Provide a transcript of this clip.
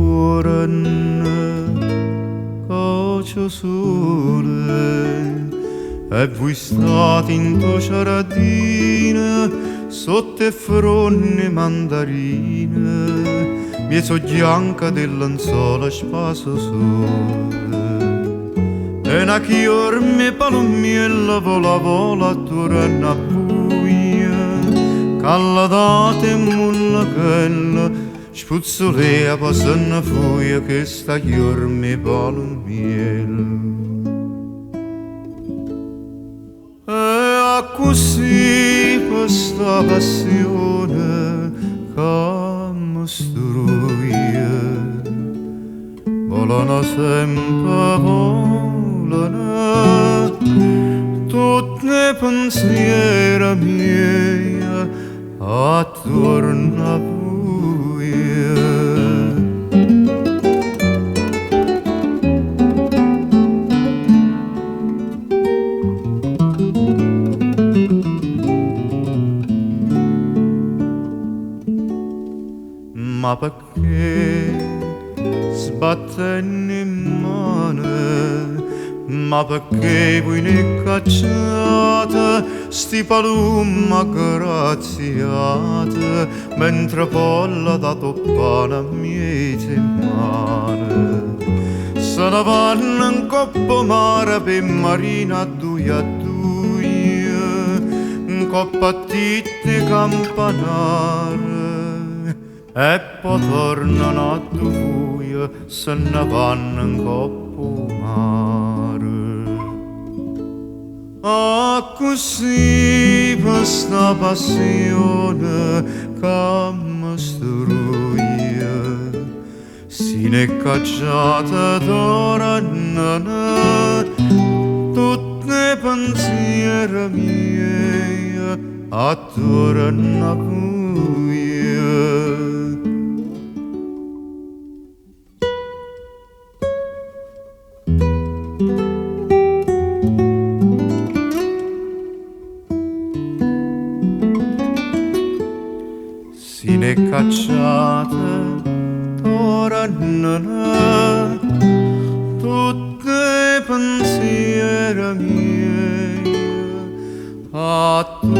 Juorno che c'è sole e voi state in to ciardino sotto e fronne mandarine mezzo bianca del lenzuolo spaso sole e una chiorme palommiella vola vola attorno a buia calla date mulla chella spuzzolea poi se ne fuia che sta chiorme palommiella e accussì per sta passione che mi struje volano sempre volano tutte pensieri miei attorno a vui. Ma perché sbattenno 'e mmane? Ma perché voi ne cacciate sti palumme aggraziate mentre po' lle date 'o ppane 'mmiez' 'e mmane? Se ne vanno 'ncopp' 'o mare pe' marina a duje a duje, 'ncopp' a tetto 'e campanare e po' tornano addu vuje, se ne vanno 'ncopp' 'o mare. Accussì pe' sta passione ca me struje si n'e cacciate tornano tutt' 'e pensiere miei attuorno a vuje. Si n'e cacciate tornano tutt' 'e pensiere miei attuorno.